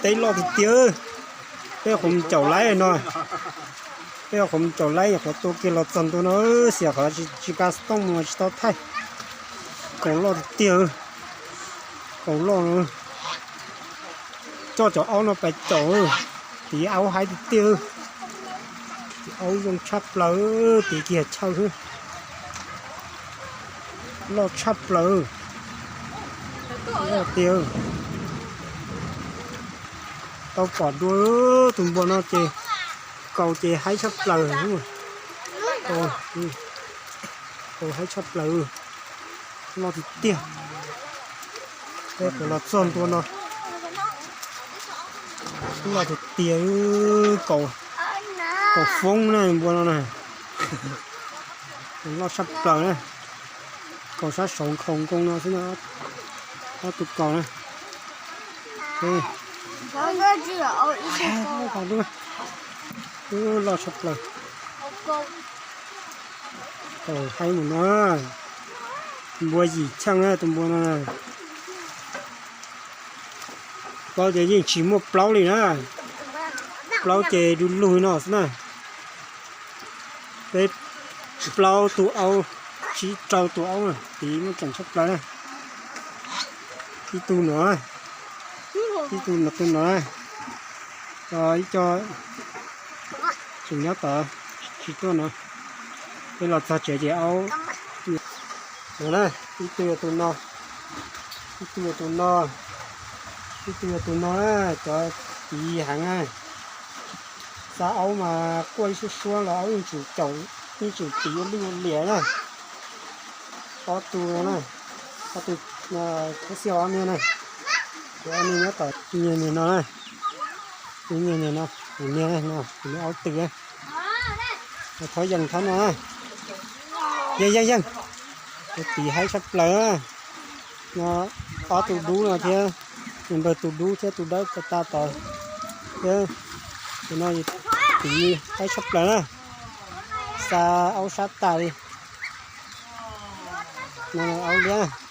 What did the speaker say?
Teb loj tiag tiag. Peb qhuav mus caum laib no. Peb qhuav mus caum laib qhuav tua kiag los txog ntua no, xiam qhov tsis ka tooj mus tsis tau thaij. Kaus loj tiag tiag. Kaus loj. Coj cov aub no pais caum. Tiv aub haib tiag tiag. Tiv aub zoo tshaj plaws, tiv kiag chaw xwb. Loj tshaj plaws. Loj tiag. Tau pom dua tus npua no ces kaus ces haib tshaj plaws. Kaus haib tshaj plaws. Loj tiag tiag. Peb qhuav los txog ntua no. Loj tiag tiag. Kaus foob na npua no na. Loj tshaj plaws na. Kaus sab saud nkhaus nkoos no xwb na. Ob tug kaus na. Loj tshaj plaws. Kaus haib mus no. Npua yim cheej na tus npua no. Plaub ces yeej tsis muaj plaub li na. Plaub ces du lug no xwb na. Peb plaub tug aub, tsib rau tus aub na, tiv muaj ceem tshaj plaws na. Ib tug no, ib tug no, tus no, ib co tseem nyob tod, tsis tuaj no. Peb los txog tsev ces aub no na, ib tug yog tus no, ib tug yog tus no, ib tug yog tus no na, cov tiv heev na. Xa aub mas quaj ib suab suab los aub yeej tseem caum, yeej tseem tiv ua lwj ua liam na. Ob tug no na, ob tug, ob txhiaj ob niag na, ob niag nyob tom niag niag no na, niag niag no, niag aub tw na. Thov yees thov no na. Yeej yeej yeej. Tiv haib tshaj plaws na. No ob tug dub no thiab, npawg tus dub thiab tus dawb tag tag tod thiab. Tus no tiv haib tshaj plaws na. Xa aub sab tas li. No aub liab.